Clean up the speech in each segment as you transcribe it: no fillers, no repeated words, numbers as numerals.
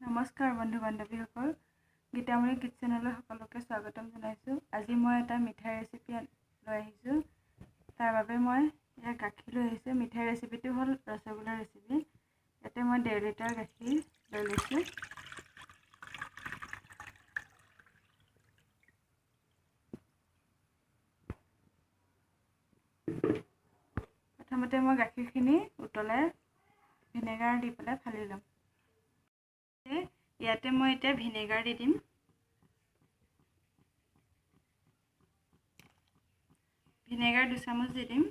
নমস্কাৰ বন্ধু বান্ধৱীসকল, গীতামণি কিটচেনলৈ সকলোকে স্বাগতম জনাইছোঁ। আজি মই এটা মিঠাই ৰেচিপি লৈ আহিছোঁ। তাৰ বাবে মই ইয়াত গাখীৰ লৈ আহিছোঁ। মিঠাই ৰেচিপিটো হ'ল ৰসগোল্লা ৰেচিপি। ইয়াতে মই 1.5 লিটাৰ গাখীৰ লৈ লৈছোঁ। প্ৰথমতে মই গাখীৰখিনি উতলাই ভিনেগাৰ দি পেলাই ফালি ল'ম। ইয়াতে মই এতিয়া ভিনেগাৰ দি দিম। ভিনেগাৰ 2 চামুচ দি দিম।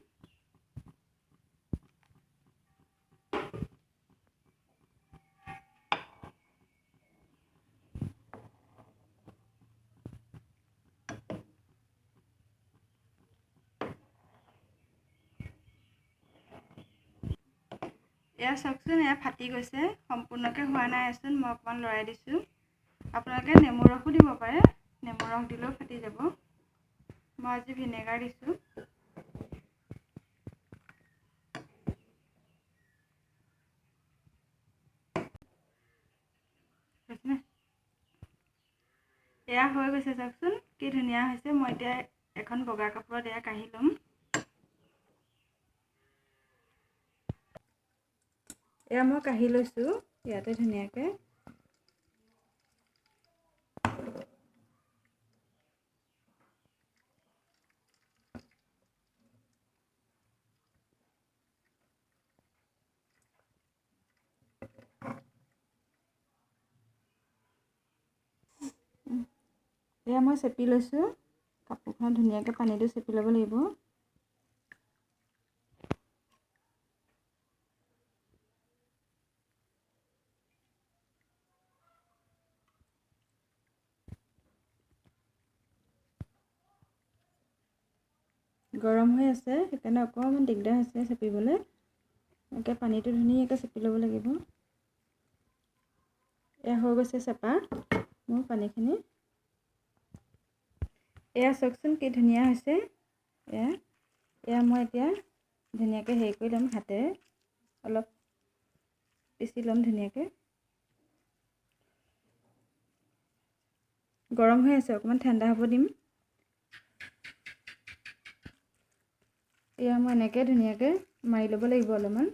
এয়া চাওকচোন, এয়া ফাটি গৈছে, সম্পূৰ্ণকৈ হোৱা নাই আচোন, মই অকণমান লৰাই দিছোঁ। আপোনালোকে নেমু ৰসো দিব পাৰে, নেমু ৰস দিলেও ফাটি যাব। মই আজি ভিনেগাৰ দিছোঁ। এয়া হৈ গৈছে, চাওকচোন কি ধুনীয়া হৈছে। মই এতিয়া এখন বগা কাপোৰত এয়া কাঢ়ি ল'ম। এয়া মই কাঢ়ি লৈছোঁ ইয়াতে ধুনীয়াকৈ। এয়া মই চেপি লৈছোঁ কাপোৰখন ধুনীয়াকৈ, পানীটো চেপি ল'ব লাগিব। গৰম হৈ আছে সেইকাৰণে অকণমান দিগদাৰ হৈছে চেপিবলৈ। এনেকৈ পানীটো ধুনীয়াকৈ চেপি ল'ব লাগিব। এয়া হৈ গৈছে চেপা মোৰ পানীখিনি। এয়া চাওকচোন কি ধুনীয়া হৈছে। এয়া এয়া মই এতিয়া ধুনীয়াকৈ হেৰি কৰি ল'ম, হাতেৰে অলপ পিচি ল'ম ধুনীয়াকৈ। গৰম হৈ আছে, অকণমান ঠাণ্ডা হ'ব দিম। এয়া মই এনেকৈ ধুনীয়াকৈ মাৰি ল'ব লাগিব অলপমান।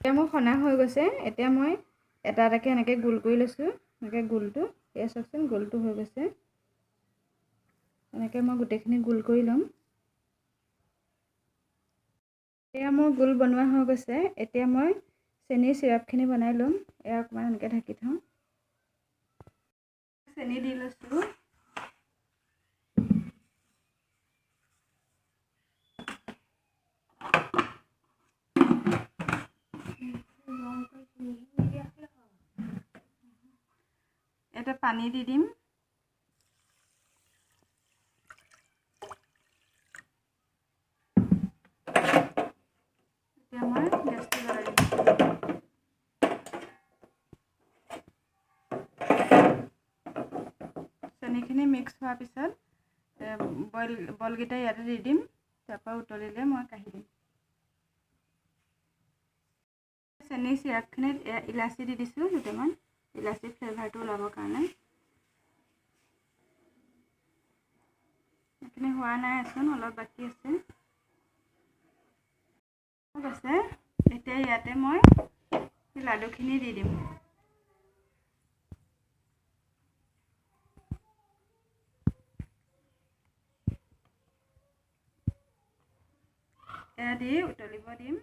এতিয়া মোৰ সনা হৈ গৈছে। এতিয়া মই এটা এটাকৈ এনেকৈ গোল কৰি লৈছোঁ, এনেকৈ গোলটো। এয়া চাওকচোন গোলটো হৈ গৈছে। এনেকৈ মই গোটেইখিনি গোল কৰি ল'ম। এয়া মোৰ গোল বনোৱা হৈ গৈছে। এতিয়া মই চেনীৰ চিৰাপখিনি বনাই ল'ম। এয়া অকণমান এনেকৈ ঢাকি থওঁ। চেনি দি লৈছোঁ। ইয়াতে পানী দি দিম। এতিয়া মই গেছটো জ্বলাই দিম। চেনিখিনি মিক্স হোৱাৰ পিছত বলকেইটা ইয়াতে দি দিম। তাৰপৰা উতলিলে মই কাঢ়ি দিম। চেনিৰ চিৰাপখিনিত ইলাচি দি দিছোঁ দুটামান, ইলাচি ফ্লেভাৰটো ওলাবৰ কাৰণে। এইখিনি হোৱা নাই আচোন, অলপ বাকী আছে। আছে এতিয়া ইয়াতে মই লাডুখিনি দি দিম। এয়া দি উতলিব দিম।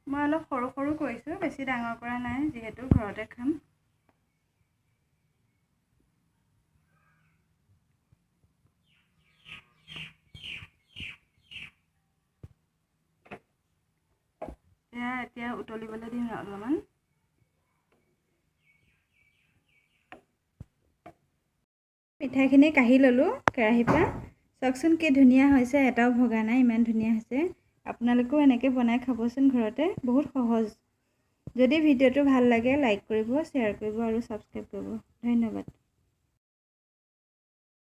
মই অলপ সৰু সৰু কৰিছোঁ, বেছি ডাঙৰ কৰা নাই, যিহেতু ঘৰতে খাম। এয়া এতিয়া উতলিবলৈ দিম অলপমান। মিঠাইখিনি কাঢ়ি ল'লোঁ কেৰাহীৰ পৰা। চাওকচোন কি ধুনীয়া হৈছে, এটাও ভগা নাই, ইমান ধুনীয়া হৈছে। আপোনালোকেও এনেকৈ বনাই খাবচোন ঘৰতে, বহুত সহজ। যদি ভিডিঅ'টো ভাল লাগে, লাইক কৰিব, শ্বেয়াৰ কৰিব আৰু ছাবস্ক্ৰাইব কৰিব। ধন্যবাদ।